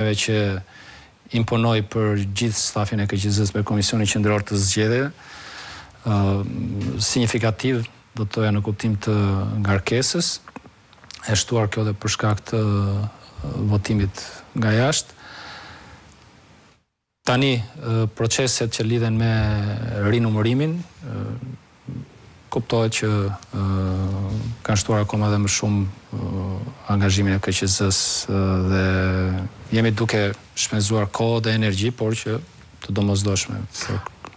Që imponoi për gjithë stafin e KQZ-së për Komisionin Qendror të Zgjedhjeve, sinjifikativ, do të thoja në kuptim të ngarkesës, e shtuar kjo dhe për shkak të votimit nga jashtë. Tani, proceset që lidhen me rinumërimin, kuptohet që kanë shtuar akoma dhe më shumë angazhimin e KQZ-së dhe jemi duke shpenzuar kohë dhe energji, por që të domosdoshme.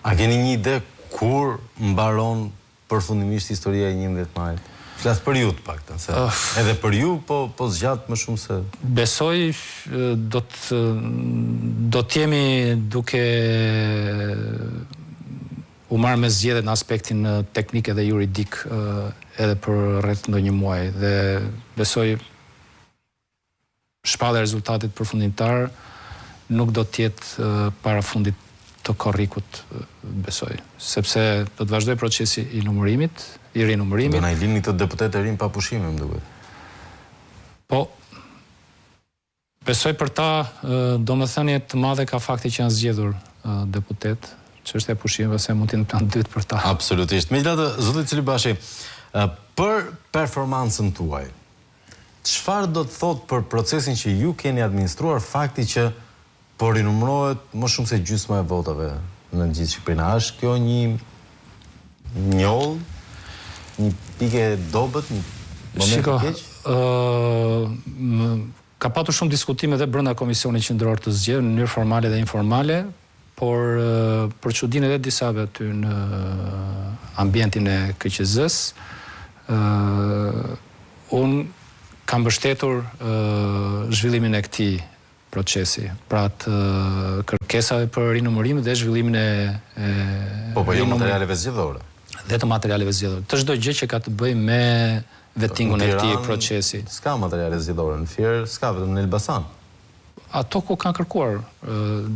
A keni një ide kur mbaron përfundimisht historia e 11 majit? Flas për ju të paktën, se edhe për ju po po zgjat më shumë se Besoj do të do të jemi duke u marrë me zgjedhjet në aspektin teknik edhe juridik edhe për rreth ndonjë muaj dhe besoj shpallja e rezultatit përfundimtar nuk do të jetë para fundit të korrikut, besoj, sepse do të vazhdojë procesi i numërimit, i rinumërimit. Do na i lini këto deputetë e rinj pa pushime, më duket. Po, besoj për ta domethënie të madhe ka fakti që janë zgjedhur deputetë, çështja e pushimeve pastaj mund të jetë në plan të dytë për ta. Absolutisht. Megjithatë, zoti Celibashi, për performancën tuaj, Çfarë do të thotë për procesin që ju keni administruar fakti që po rinumërohet më shumë se gjysma e votave në gjithë Shqipërinë? A është kjo një njollë, një pikë e dobët, një moment i keq? Shiko, ka patur shumë diskutime edhe brenda Komisionit Qendror të Zgjedhjeve në mënyrë formale dhe informale, Por, për çudinë edhe disave aty në ambientin e KQZ-së, unë kam mbështetur zhvillimin e këtij procesi, pra të kërkesave për rinumërim dhe zhvillimin e Po, po, jo materialeve zgjedhore. Dhe të materialeve zgjedhore. Të çdo gjë që ka të bëjë me vetingun e këtij procesi. S'ka materiale zgjedhore, në Fier s'ka, vetëm në Elbasan. Ato ku kanë kërkuar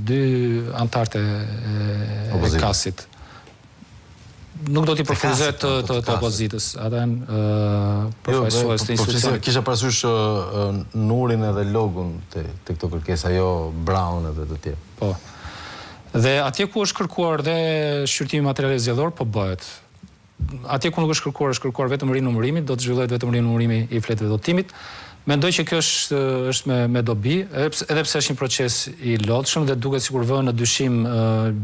dy anëtarët e KAS-it. Nuk do t'i përkufizoj të, të, të opozitës, ata janë jo, përfaqësues të institucionit. Kisha parasysh Nurin edhe Logun te, te këto kërkesa, jo Braun edhe të tjerë. Po. Dhe atje ku është kërkuar dhe shqyrtimi i materialit zgjedhor, po bëhet. Atje ku nuk është kërkuar, është kërkuar vetëm rinumërimi, do të zhvillohet vetëm rinumërimi i fletëve të votimit. Mendoj që kjo është është me me dobi, edhe pse edhe pse është një proces i lodhshëm dhe duket sikur vë në dyshim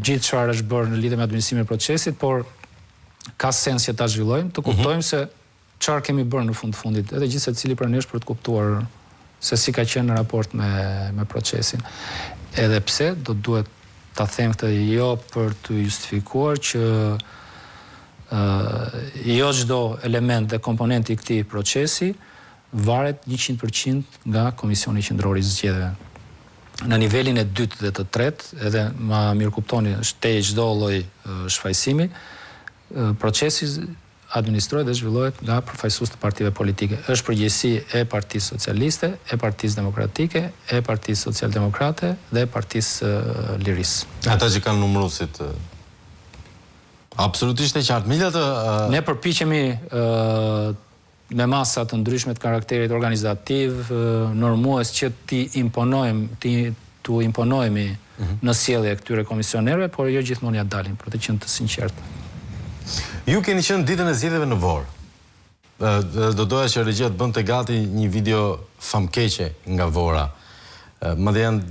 gjithë çfarë është bërë në lidhje me administrimin e procesit, por ka sens që ta zhvillojmë, të kuptojmë se çfarë kemi bërë në fund të fundit, edhe gjithsecili prej nesh për të kuptuar se si ka qenë në raport me me procesin. Edhe pse do duhet ta them këtë jo për t'u justifikuar që jo çdo element dhe komponent i këtij procesi varet 100% nga Komisioni Qendror i Zgjedhjeve. Në nivelin e dytë dhe të tretë, edhe ma mirëkuptoni, është tej çdo lloj shfajësimi, procesi administrohet dhe zhvillohet nga përfaqësues të partive politike. Është përgjegjësi e Partisë Socialiste, e Partisë Demokratike, e Partisë Socialdemokrate dhe e Partisë së Lirisë. Ata që kanë numëruesit. Absolutisht e qartë. Megjithatë, Ne përpiqemi me masa të ndryshme të karakterit organizativ, normues që t'i imponojmë, t'i t'u imponohemi në sjellje këtyre komisionerëve, por jo gjithmonë ia dalim, për të qenë të sinqertë. Ju keni qenë ditën e zgjedhjeve në Vorë. Do doja që regjia të bënte gati një video famkeqe nga Vora. Madje janë.